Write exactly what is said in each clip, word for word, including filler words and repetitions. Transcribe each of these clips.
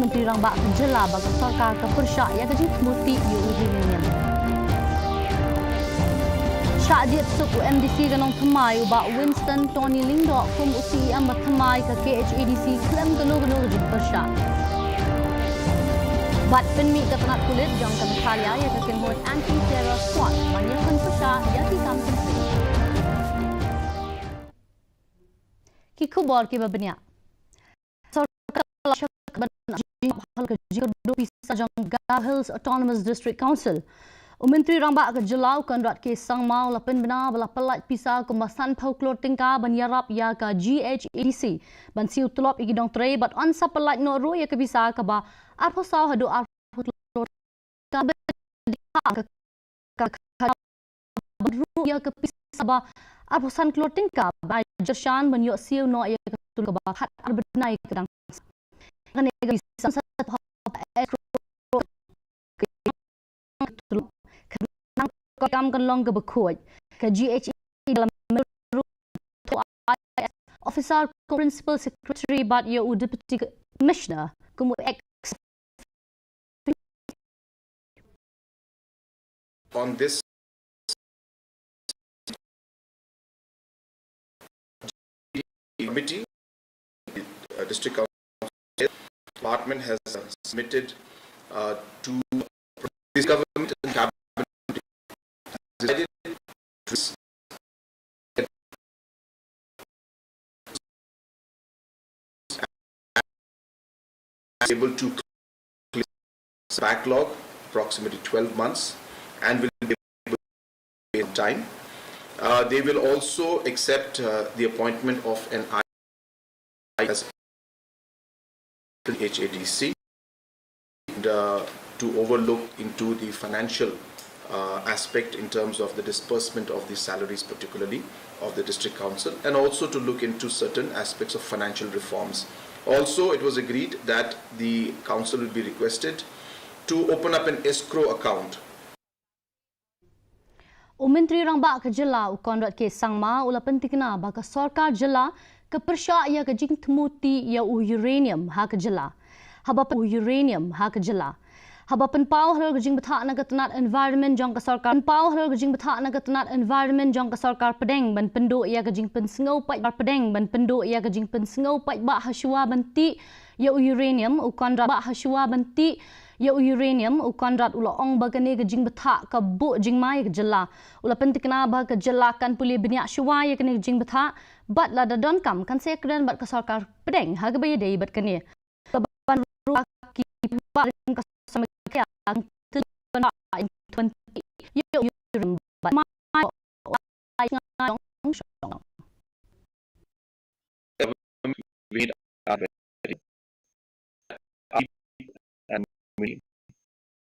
Myntri Rangbah ka jylla ba ka sorkar ka pyrshah ïa ka jingthmu tih ïa u uranium. Shah jied suk u M D C ka Nongthymmai u Bah Winston Tony Lyngdoh kum u C E M ba thymmai ka K H A D C khlem kano kano ka jingpyrshah. Bad pynmih ka tnat pulit jong ka Meghalaya ïa ka kynhun Anti Terror Squad ban ïakhun pyrshah ïa ki kam kynthei. Ki khubor kiba bniah. Sorkar la shah ban jingïarap halor ka jingkyrduh pisa jong Garo Hills Autonomous District Council. U Myntri Rangbah ka jylla u Conrad K Sangma u la pynbna ba la pyllait pisa kumba sanphew klur tyngka ban ïarap ïa ka G H A D C ban siew tulop ïa ki nongtrei bad yn sa pyllait noh ruh ïa ka pisa kaba arphew saw haduh arphew klur tyngka. Ka ka ka ban ruh ïa ka pisa ba arphew san klur tyngka ba ai jyrsiang ban ïoh siew noh ïa ka tulop kaba khatar bnai ka dang. Kane ka pisa sa tulop ka kam kan long kaba khuid. Ka G H A D C la ruh officer kum principal secretary bad ïa u deputy commissioner kum u ex on this committee, uh, district council department has, uh, submitted, uh, to this government and cabinet decided to able to clear backlog approximately twelve months and will be able to pay on time. Uh, they will also accept, uh, the appointment of an I as H A D C. And, uh, to overlook into the financial, uh, aspect in terms of the disbursement of the salaries, particularly of the district council, and also to look into certain aspects of financial reforms. Also, it was agreed that the council will be requested to open up an escrow account. U Myntri Rangbah ka jylla u Conrad K Sangma u la pyntikna ba ka sorkar jylla ka pyrshah ïa ka jingthmu tih ïa u uranium ha ka jylla. Haba pyn-, u uranium ha ka jylla. Haba pynpaw halor ka jingbthah na ka tnat environment jong ka sorkar. Pynpaw halor ka jingbthah na ka tnat environment jong ka sorkar pdeng ban pynduh ïa ka jingpynsngew paidbah pdeng ban pynduh ïa ka jingpynsngew paidbah ha shuwa ban tih ïa u uranium u Conrad ba ha shuwa ban tih ïa u uranium u Conrad u la ong ba kane ka jingbthah ka buh jingma ïa ka jylla. U la pyntikna ba ka jylla kan pule bniah shuwa ïa kane ka jingbthah bad lada donkam kan sa ïakren bad ka sorkar pdeng ha kaba ïadei bad kane. Ka ban ruh ki ba rim ka samai ka ïa ka tili ban ba in twenty ïa u uranium bad ma ïa u ai nga ong shong. Government, we need our very deep and we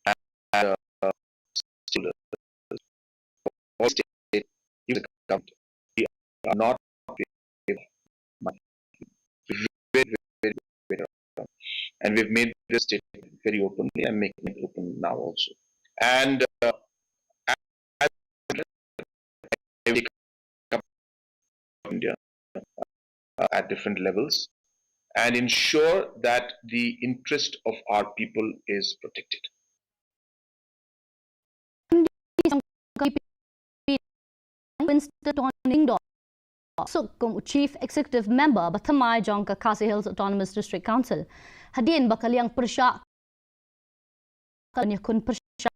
and, uh, still all state, even the government, we are not very, very, very, very, and we've made this statement very openly. I'm making it open now also. And, uh, as India, uh, at different levels and ensure that the interest of our people is protected. Winston Tony Lyngdoh suk kum u Chief Executive Member ba thymmai jong ka Khasi Hills Autonomous District Council. Hadien ba ka liang pyrshah ka ïakhun pyrshah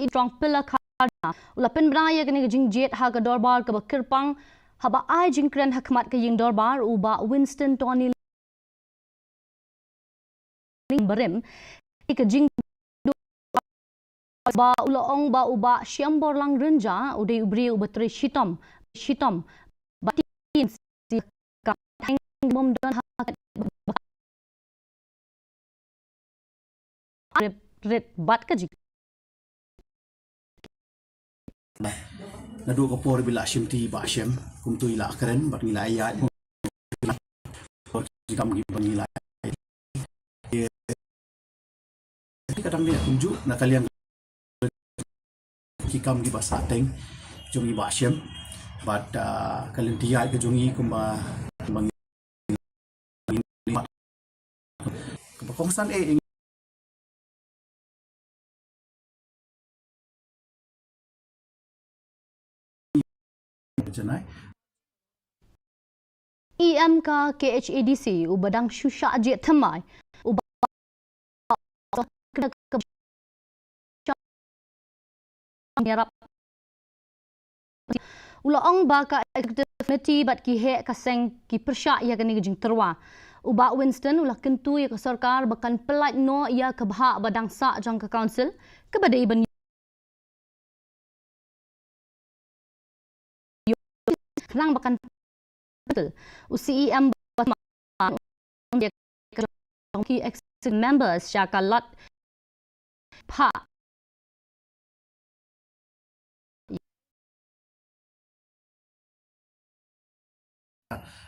i strong pillar khana u la pynbna ïa kane ka jingjied ha ka dorbar kaba kyrpang haba ai jingkren ha khmat ka ïing dorbar u Bah Winston Tony Lyngdoh barim ïa ka jing ba u la ong ba u Bah Shiamborlang Rynjah u dei u briew uba trei shitom shitom ba tin si ka thang bom don ha rit rit bad ka jing. Naduh ka por ba i la shim ti i Bah Shem kumtu i la kren bad ngi la ïaid. Ki kam kiba ngi la ïa ka dang ïa kumjuh na ka liang ki kam kiba sah teng jong i Bah Shem bad, ah, ka lynti ïaid ka jong i kumba, kumba ngi Kongsan eh ing janai. E M ka K H A D C u ba dang shu shah jied thymmai u ba u la ong ba ka executive committee bad ki heh ka seng ki pyrshah ïa kane ka jingtyrwa. U Bah Winston u la kyntu ïa ka sorkar ba kan pyllait noh ïa ka bhah ba dang sah jong ka council kaba dei ban khnang ba kan u C E M ba ki ex members sha ka lad pha.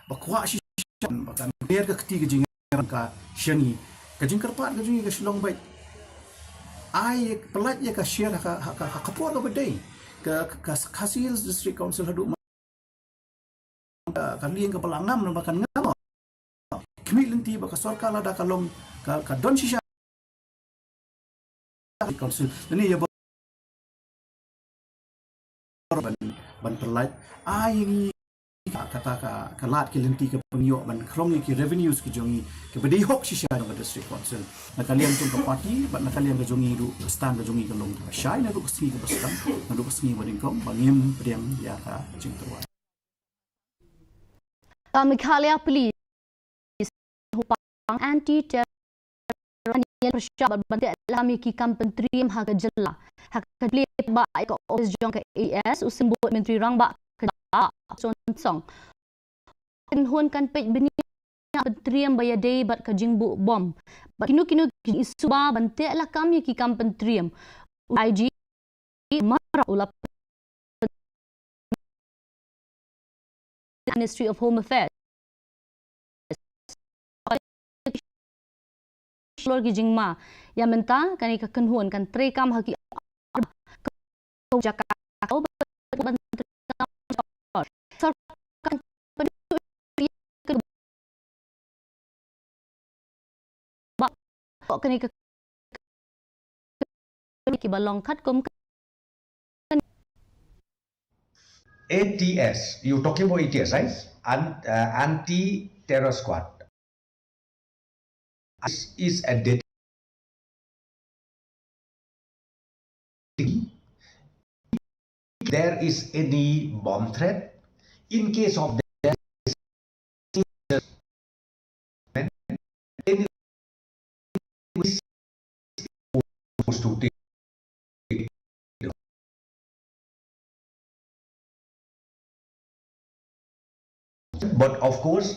Ba kwah shisha ba kan ker ka kti ka jingïarap ka sha ngi. Ka jingkyrpad ka jong ngi ka Shillong bad ai pyllait ïa ka share ha ka, ha ka, ha ka por kaba dei. Ka, ka, ka Khasi Hills District Council haduh ka, ka lieng kaba la ngam, ba kan ngam. Khmih lynti ba ka sorkar lada ka long ka, ka don shisha council. Lane ïa ba ban, ban pyllait ai ngi ka, kata ka, ka lad ki lynti ka pynïoh ban khrong ïa ki revenues ki jong ngi kiba dei hok shisha jong ka district council. Na ka liang jong ka party bad na ka liang ka jong ngi ruh, ka stand ka jong ngi ka long kaba shai naduh ka sngi kaba sdang, naduh ka sngi ba nyngkong ba ngim pdiang ïa ka jingtyrwa. Ka Meghalaya Police, Hupang Anti Terror, pyrshah bad ban teh lakam ïa ki kam pyntriem ha ka jylla. Ha ka khlieh ba ïa ka office jong ka A S, u Symbud Myntri Rangbah ka jylla, Sonsong. Kynhun kan peit bniah pyntriem ba ïadei bad ka jingbuh bom. Bad kino kino ki jingsuba ban teh lakam ïa ki kam pyntriem. U I G Mara u la Ministry of Home Affairs. Shlur ki jingma. Ïa mynta kane ka kynhun kan treikam ha ki jaka ban treikam. Sorkar kan ba kane ka kiba long katkum A T S. You talking about A T S, right? An-, uh, Anti-Terror Squad. Is, is a dead. There is any bomb threat, in case of there is any But of course,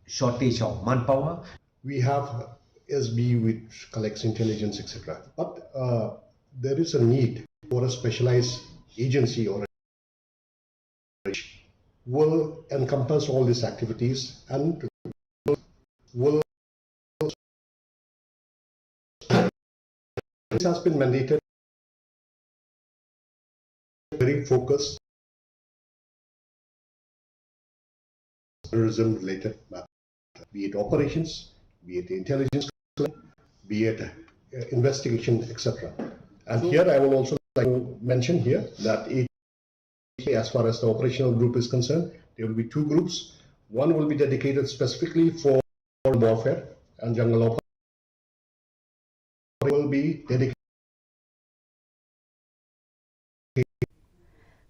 shortage of manpower. We have S B which collects intelligence, et cetera. But uh, there is a need for a specialized agency or a will encompass all these activities and will, this has been mandated, very focused terrorism related matter, be it operations, be it intelligence, be it uh, investigation, et cetera. And here I will also like to mention here that it, as far as the operational group is concerned, there will be two groups. One will be dedicated specifically for warfare and jungle operation. Will be dedicated.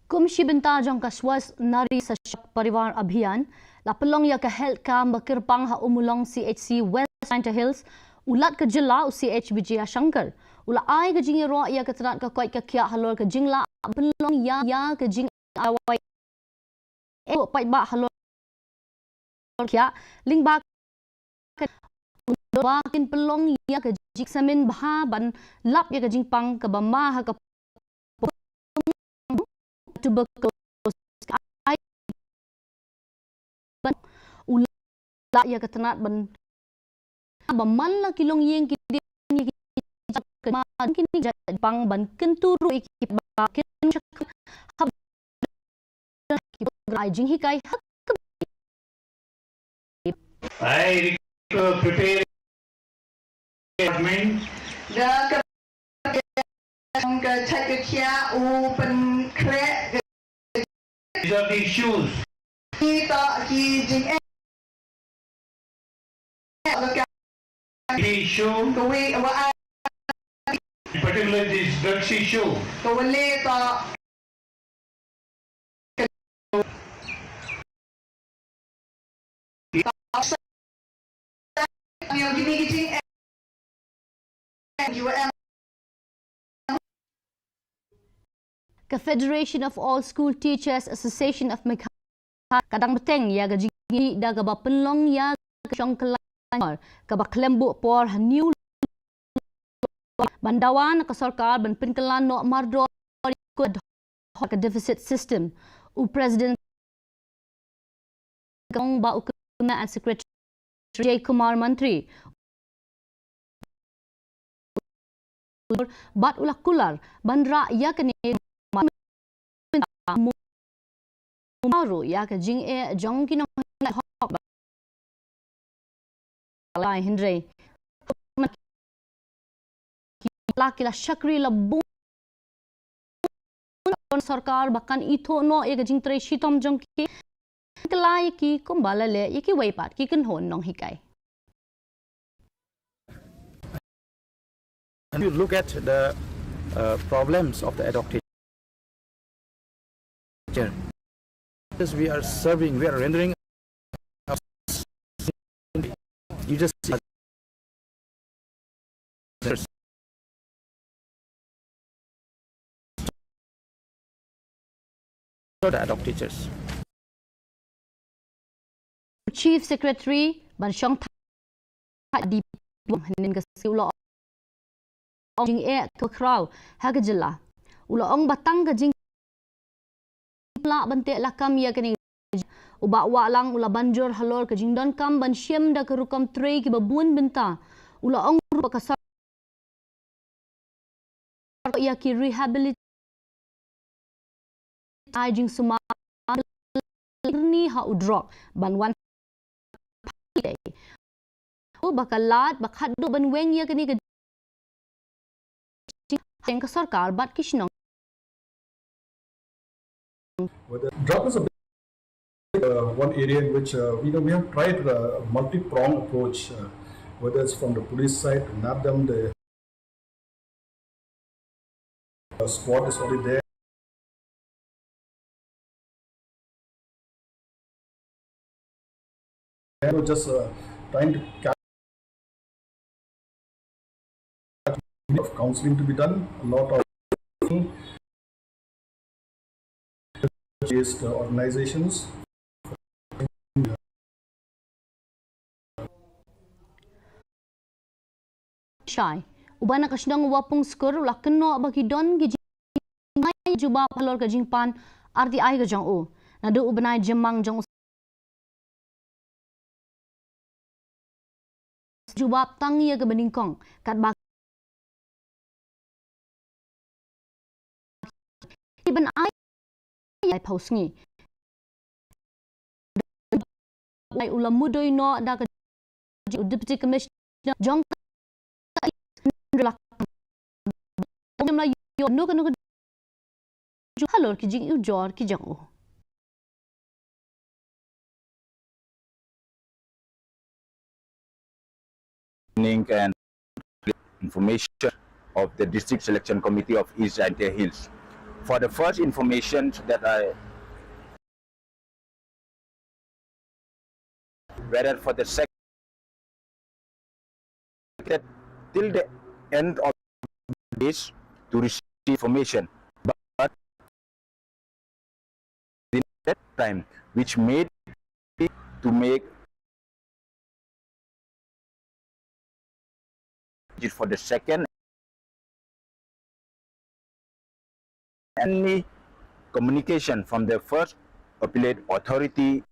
Kum shi bynta jong ka Swasth Nari Sashakt Parivar Abhiyan, la pynlong ïa ka health camp ba kyrpang ha Ummulong C H C West Jaintia Hills, u Lat ka jylla u C H Vijayashankar. U la ai ka jingïaroh ïa ka tnat ka koit ka khiah halor ka jinglah pynlong ïa, ïa ka jing awai. Epait ba halor khiah lyngba ba kin pynlong ïa ka jingsamin bha ban lap ïa ka jingpang kaba ma ha ka tuberculosis. Ai ban u la ïa ka tnat ban ba man la ki longïing ki dei ki ma kini jait pang ban kyntu ruh ïa ki ba kin shakri hap ki ba ai jinghikai ha ka. I request to prepare department. Da ka, ka chait ka khiah u pynkhreh. These are the issues. Ki ta ki jing eh. Ki issue. Ka wei wa In particular, this drugs issue. Ka wale ta. Ka Federation of All School Teachers Association of Meghalaya ka dang bteng ïa ka jingïaid da kaba pynlong ïa ka shong kylla kaba khlem buh por ha New ban dawa na ka sorkar ban pynkylla noh mardor ka deficit system. U President kong ba u kena and Secretary Jay Kumar Mantri. Bad u la kular ban rah ïa kane maru ïa ka jingeh jong ki nonghok lai hynrei la ki la shakri la bun sorkar ba kan ithuh noh ïa ka jingtrei shitom jong ki. Kylla ïa ki kumba la leh ïa kiwei pat ki kynhun nonghikai. And you look at the uh, problems of the adult teacher. Because we are serving, we are rendering. You just see the adult teachers. Chief Secretary ban shong thait di hynnin ka sngi u la ong jingeh ka khraw ha ka jylla. U la ong ba tang ka jing lah ban teh lakam ïa kane. U Bah Wahlang u la ban jur halor ka jingdonkam ban shem da ka rukom trei kiba bun bynta. U la ong ruh ba ka sorkar ïa ki rehabilitate ai jingsumar ni ha u drok ban wan u ba ka lad ba khadduh ban weng ïa kane ka jing ka sorkar bad ki shnong. Drug is a big, uh, one area in which uh, you know we have tried a multi-pronged approach, uh, whether it's from the police side to nab them, the uh, squad is already there. And we're just uh, trying to catch of counseling to be done, a lot of based organizations. Shai uba na ka shnong Wapung Skur u la kynnoh ba ki don ki jingmai jubab halor ka jingpan R T I ka jong u. Naduh u bnai Jymmang jong u jubab tang ïa kaba nyngkong katba ki ban ai ai phaw sngi. Ai u la mudui noh da ka u Deputy Commissioner jong ka halor ki jingujor ki jong u. Information of the District Selection Committee of East Jaintia Hills. For the first information that I whether for the second till the end of this to receive information, but in that time which made to make it for the second any communication from the first appellate authority.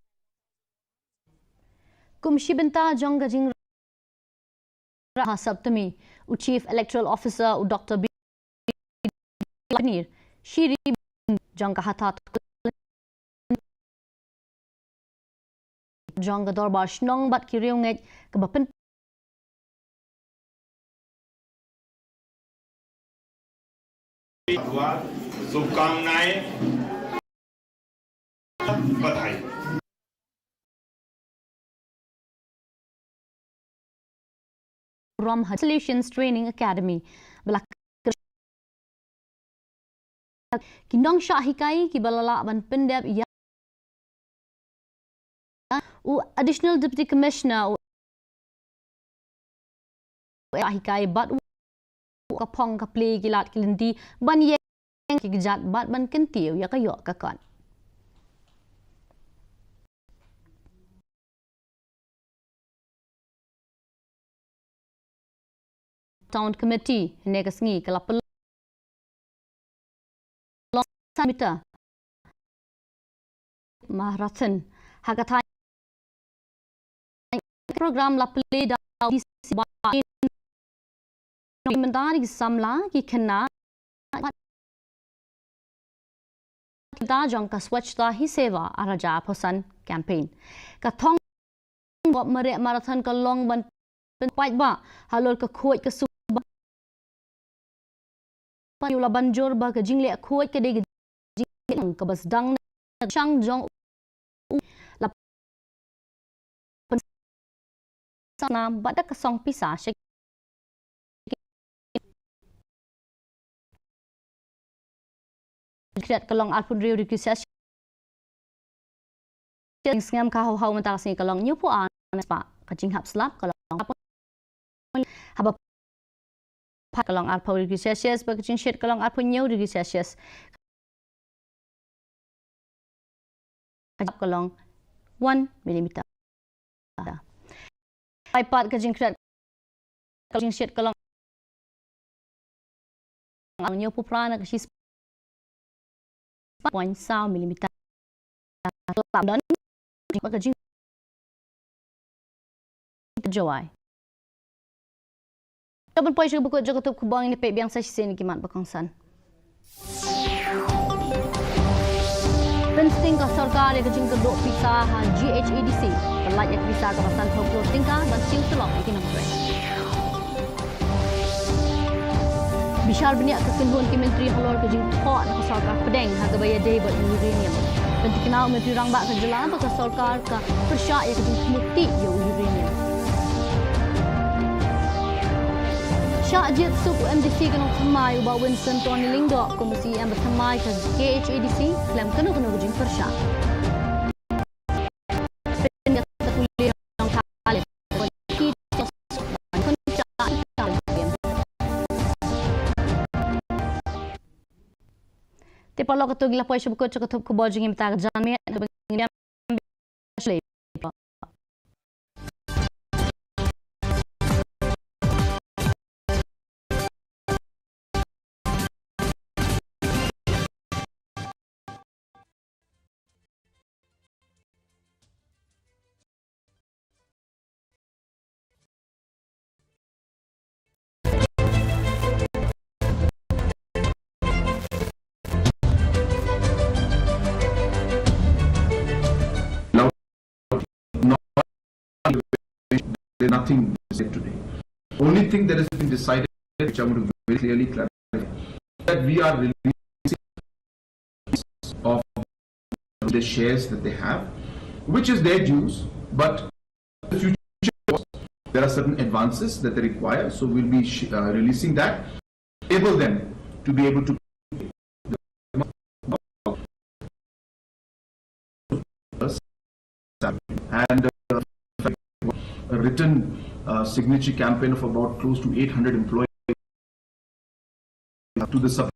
Kum shi bynta jong ka jingrah ha Saptami, u Chief Electoral Officer u Doctor B Nir, shiri jong ka hata jong ka Dorbar Shnong bad ki riewngeit kaba pyn शुभकामनाएं, बधाई। Rom ha Solutions Training Academy. Ba la ki nongshah hikai kiba la lah ban pyndep ïa u Additional Deputy Commissioner u hikai bad u ka phong ka plie ki lad ki lynti ban ïeng ki kjat bad ban kyntiew ïa ka ïoh ka kot. Town Committee ne ka sngi ka la pynlong sa mita marathon ha ka thaiñ program la plie da u D C ba in mynta ki samla ki khynnah kita jong ka Swachhata Hi Seva Ar Hajar Arphew San campaign. Ka thong bok mareh marathon ka long ban pynpait ba halor ka khuid ka suba. Pynlong la ban jur ba ka jingleh khuid ka dei ka jingleh kaba sdang na shang jong u la pynsanam bad da ka song pisa sha Kret ka long arphew hynriew degree Celsius. Jingsngem ka haw haw mynta ka sngi ka long hynñiewphew ar spah. Ka jinghap slap ka long haba pha ka long arphew degree Celsius bad ka jingshit ka long arphew hynñiew degree Celsius. Ka jap ka long one millimeter. Ai pat ka jingkret ka jingshit ka long hynñiewphew phra na ka shi spah point saw millimeter. Lap don ka jing Jowai. Ka ban poi sha ka bakut jong ka tup khubor, ngin ïa peit biang sa shisien ki mat ba kongsan. Pynsting ka sorkar ïa ka jingkyrduh pisa ha G H A D C. Pyllait ïa ka pisa kaba sanphew klur tyngka ban siew tulop ïa ki nongtrei. Bishar bniah ka kynhun ki myntri halor ka jingthoh na ka sorkar pdeng ha kaba ïadei bad uranium. Pynthikna u Myntri Rangbah ka jylla ba ka sorkar ka pyrshah ïa ka jingthmu tih ïa u uranium. Shah jied suk u M D C ka Nongthymmai u Bah Winston Tony Lyngdoh kum u C E M ba thymmai ka K H A D C khlem kano kano ka jingpyrshah. Te paralok, kato ngi la poi sha bakut jong ka tup khubor jong ngi mynta ka janmiet. There's nothing decided today. Only thing that has been decided, which I want to very clearly clarify, that we are releasing of the shares that they have, which is their dues, but the future, there are certain advances that they require, so we'll be sh- uh, releasing that, enable them to be able to and uh, a written uh, signature campaign of about close to eight hundred employees to the sub